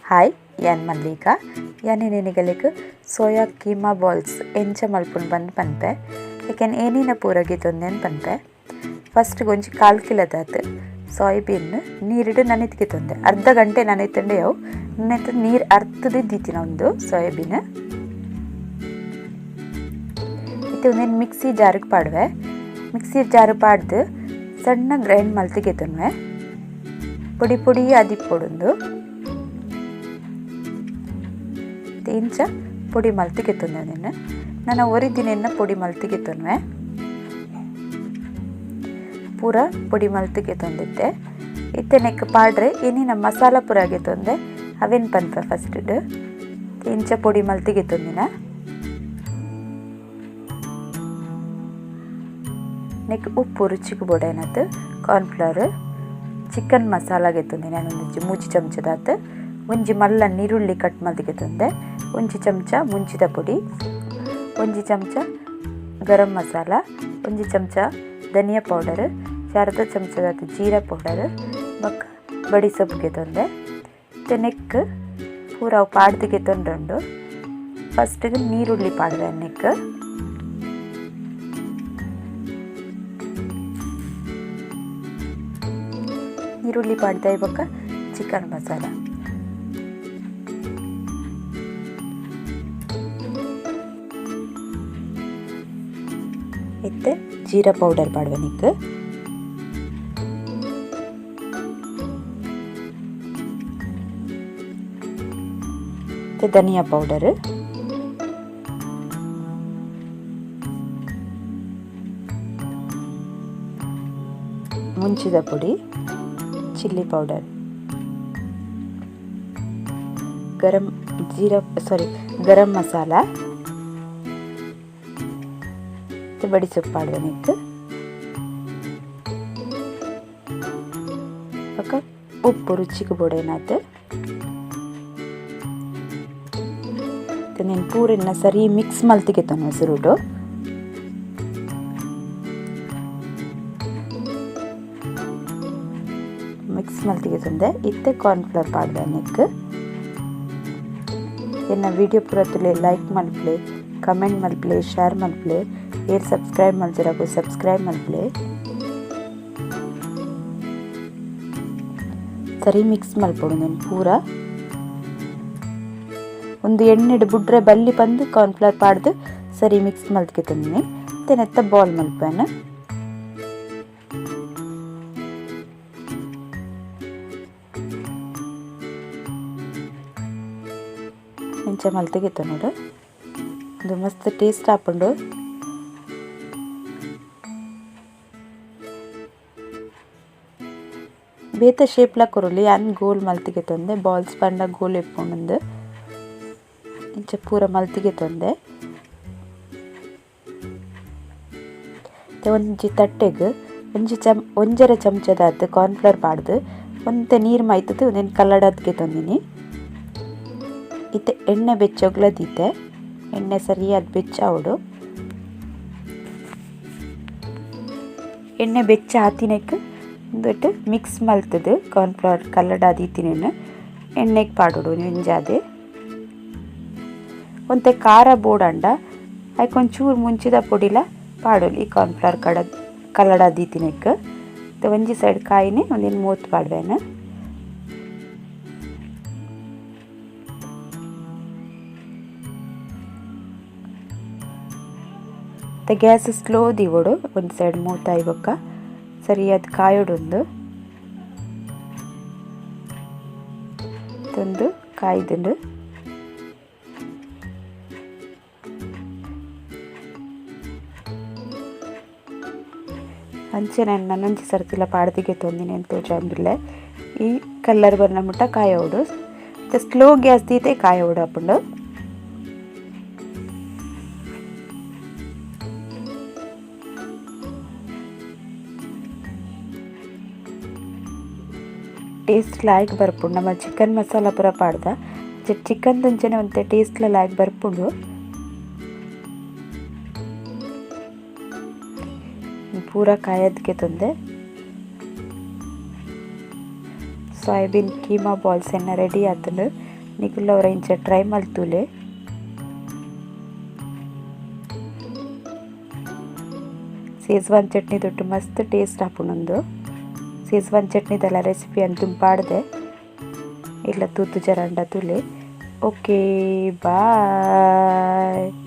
Hi ಯಾನ್ Mallika ಯಾನಿ ನಿನಗಲಿಕ್ soya keema balls ಎಂಚ ಮಲ್ಪುನು ಬಂದು ಪನ್ಪೆ ಏಕೆನ್ ಏನಿನ ಪೂರಗೆ ತೊಂದೆನ್ ಪನ್ಪೆ. ಫಸ್ಟ್ ಒಂಜಿ ಕಾಲು ಕಿಲೋದಾತ್ ಸೋಯಾಬೀನ್ ನೀರಿಡು ನನೆತಿಗೆ ತೊಂದೆ ಅರ್ಧ ಗಂಟೆ ನನೆತಂಡೆ ಅವು ನೆತ್ತ ನೀರು ಅರ್ತದೆ ದೀತಿನ ಒಂದು ಸೋಯಾಬೀನ್ ಇತ್ತೆ ಒಂದೇನು ಮಿಕ್ಸಿ ಜಾರಿಗೆ ಪಾಡುವೆ. ಮಿಕ್ಸಿ ಜಾರು ಪಾಡ್ದು ಸಣ್ಣ ಗ್ರೈಂಡ್ ಮಲ್ತಿಗೆ ತೊನ್ವೆ ಪೊಡಿ ಪೊಡಿ ಅದಿಪ್ಪೊಡೊಂದು ಇಂಚ ಪೊಡಿ ಮಲ್ತಿಗೆ ತೊಂದೆ ಅದನ್ನು ನಾನು ಒರಿದಿನ ಪೊಡಿ ಮಲ್ತಿಗೆ ತೊನ್ವೆ ಪೂರ ಪೊಡಿ ಮಲ್ತಿಗೆ ತೊಂದಿತ್ತೆ. ಇತ್ತೆ ನೆಕ್ ಪಾಡ್ರೆ ಇನ್ನಿನ ಮಸಾಲ ಪೂರಾಗೆ ತೊಂದೆ ಅವೇನು ಪನ್ಪೆ ಫಸ್ಟ್ ಇಂಚ ಪೊಡಿ ಮಲ್ತಿಗೆ ತೊಂದಿನ ನೆಕ್ ಉಪ್ಪು ರುಚಿಗೆ ಬೋಡೇನತ್ತು ಕಾರ್ನ್ಫ್ಲವರ್ ಚಿಕನ್ ಮಸಾಲಾಗೆ ತೊಂದಿನ ಒಂಜಿ ಮೂಜಿ ಚಮಚದಾತು ಒಂಜಿ ಮಲ್ಲ ನೀರುಳ್ಳಿ ಕಟ್ ಮಲ್ತಿಗೆ ತೊಂದೆ ಒಂಜಿ ಚಮಚ ಮುಂಚಿದ ಪೊಡಿ ಒಂಜಿ ಚಮಚ ಗರಂ ಮಸಾಲ ಒಂಜಿ ಚಮಚ ಧನಿಯಾ ಪೌಡರ್ ಅರ್ಧ ಚಮಚದಾತು ಜೀರಾ ಪೌಡರ್ ಬೊಕ್ಕ ಬಡಿ ಸೊಪ್ಪುಗೆ ತೊಂದೆ. ಇತ್ತೆ ನೆಕ್ ಪೂರ ಅವು ಪಾಡ್ದಿಗೆ ತೊಂದುಂಡು. ಫಸ್ಟಿಗೆ ನೀರುಳ್ಳಿ ಪಾಡುವೆ ನೆಕ್ ನೀರುಳ್ಳಿ ಪಾಡ್ದ ಬೊಕ್ಕ ಚಿಕನ್ ಮಸಾಲ ಇತ್ತೆ ಜೀರಾ ಪೌಡರ್ ಪಾಡುವೆ ನೆಕ್ ಇತ್ತೆ ಧನಿಯಾ ಪೌಡರ್ ಮುಂಚಿದ ಪುಡಿ ಚಿಲ್ಲಿ ಪೌಡರ್ ಗರಂ ಜೀರಾ ಸಾರಿ ಗರಂ ಮಸಾಲ ಬಡಿ ಸೊಪ್ಪು ಪಾಡುವೆ ನೆಕ್ ಬೊಕ್ಕ ಉಪ್ಪು ರುಚಿಗೆ ಬೋಡೇನಾತು నేను ಪೂರಿನ ಸರಿ ಮಿಕ್ಸ್ ಮಲ್ತಿಗೆ ತೊನ್ವೆ ಸುರುಟು. ಮಿಕ್ಸ್ ಮಲ್ತಿಗೆ ತೊಂದೆ ಇತ್ತೆ ಕಾರ್ನ್ಫ್ಲವರ್ ಪಾಡುವೆ ನೆಕ್. ಎನ್ನ ವಿಡಿಯೋ ಪೂರ ತುಲೆ ಲೈಕ್ ಮಲ್ಪಲೆ ಕಮೆಂಟ್ ಮಲ್ಪಲೆ ಶೇರ್ ಮಲ್ಪಲೆ ಏರ್ ಸಬ್ಸ್ಕ್ರೈಬ್ ಮಲ್ತಿರಗು ಸಬ್ಸ್ಕ್ರೈಬ್ ಮಲ್ಪಲೆ. ಸರಿ ಮಿಕ್ಸ್ ಮಲ್ಪೊಡು నేను ಪೂರ ಒಂದು ಎಣ್ಣೆಡು ಬುಡ್ರೆ ಬಲ್ಲಿ ಬಂದು ಕಾರ್ನ್ಫ್ಲವರ್ ಪಾಡ್ದು ಸರಿ ಮಿಕ್ಸ್ ಮಲ್ತಿಗೆ ತಂದಿನಿ. ತೆನೆತ್ತ ಬಾಲ್ ಮಲ್ಪೇನು ಇಂಚ ಮಲ್ತಿಗೆ ನೋಡು ಒಂದು ಮಸ್ತ್ ಟೇಸ್ಟ್ ಆಪುಂಡು. ಬೇತ ಶೇಪ್ಲ ಕೊರೊಲಿ ಅನ್ ಗೋಲ್ ಮಲ್ತಿಗೆ ತೊಂದೆ ಬಾಲ್ಸ್ ಪಂಡ ಗೋಲ್ ಇಪ್ಪುಂಡು ಇಂಚ ಪೂರ ಮಲ್ತಿಗೆ ತೊಂದೆ. ಒಂಜಿ ತಟ್ಟೆಗ್ ಒಂಜಿ ಒಂಜರೆ ಚಮಚದಾತ್ ಕಾರ್ನ್ಫ್ಲವರ್ ಪಾಡ್ದು ಒಂತೆ ನೀರು ಮೈತದು ಒಂದೇನು ಕಲ್ಲಡದ್ಗೆ ತೊಂದಿನಿ. ಇತ್ತೆ ಎಣ್ಣೆ ಬೆಚ್ಚೊಗ್ಲದೀತೆ ಎಣ್ಣೆ ಸರಿಯಾದ ಬೆಚ್ಚಾವಡು ಎಣ್ಣೆ ಬೆಚ್ಚ ಆತಿನಕ್ಕೆ ಒಂದಿಟ್ಟು ಮಿಕ್ಸ್ ಮಲ್ತದು ಕಾರ್ನ್ಫ್ಲವರ್ ಕಲ್ಲಡ ದೀತಿನೇನು ಎಣ್ಣೆಗೆ ಪಾಡೋಡು ಒಂಜಾದೆ ಒಂತೆ ಖಾರ ಬೋಡಂಡ ಐಕ್ ಒಂಚೂರು ಮುಂಚಿದ ಪೊಡಿಲ ಪಾಡೋಲಿ ಈ ಕಾರ್ನ್ಫ್ಲವರ್ ಕಲ್ಲಡ ದೀತಿನಕ್ಕೆ. ಒಂಜಿ ಸೈಡ್ ಕಾಯಿನೇ ಒಂದಿನ ಮೂವತ್ತು ಪಾಡ್ವೇನು. ಮತ್ತು ಗ್ಯಾಸ್ ಸ್ಲೋ ದೀವೊಡು ಒಂದು ಸೈಡ್ ಮೂತಾಯಿ ಬೊಕ್ಕ ಸರಿಯಾದ ಕಾಯೋಡೊಂದು ತಂದು ಕಾಯ್ದುಂಡು. ಅಂಚೆ ನಾನು ನನ್ನೊಂಜಿ ಸರ್ತಿಲ ಪಾಡ್ದಿಗೆ ತೊಂದಿನಿ ಅಂತ ತೋಜಾಂಬಿಲ್ಲೆ ಈ ಕಲ್ಲರ್ ಬರ್ನ ಮುಟ್ಟ ಕಾಯೋಡು ಮತ್ತು ಸ್ಲೋ ಗ್ಯಾಸ್ ದೀತೆ ಕಾಯೋಡು ಅಪ್ಪುಂಡು. ಟೇಸ್ಟ್ ಲಾಯ್ಕ್ ಬರ್ಪುಂಡು ನಮ್ಮ ಚಿಕನ್ ಮಸಾಲ ಪೂರ ಪಾಡ್ದ ಚಿಕನ್ ದಂಚನೆ ಒಂತೆ ಟೇಸ್ಟ್ಲ ಲಾಯ್ಕ್ ಬರ್ಪುಂಡು. ಪೂರ ಕಾಯದಕ್ಕೆ ತಂದೆ ಸೋಯಾಬೀನ್ ಕೀಮಾ ಬಾಲ್ಸ್ ಎನ್ನ ರೆಡಿ ಆತಂಡು. ನಿಕುಲು ಅವರ ಇಂಚ ಟ್ರೈ ಮಲ್ತುಲೆ. ಸೇಜ್ವಾನ್ ಚಟ್ನಿ ದೊಟ್ಟು ಮಸ್ತ್ ಟೇಸ್ಟ್ ಆಪುಂಡು. ಸೇಜ್ವಾನ್ ಚಟ್ನಿದೆಲ್ಲ ರೆಸಿಪಿ ಅಂತ ಪಾಡ್ದೆ ಇಲ್ಲ ತೂತು ಜರಂಡ ತುಲೆ. Okay bye.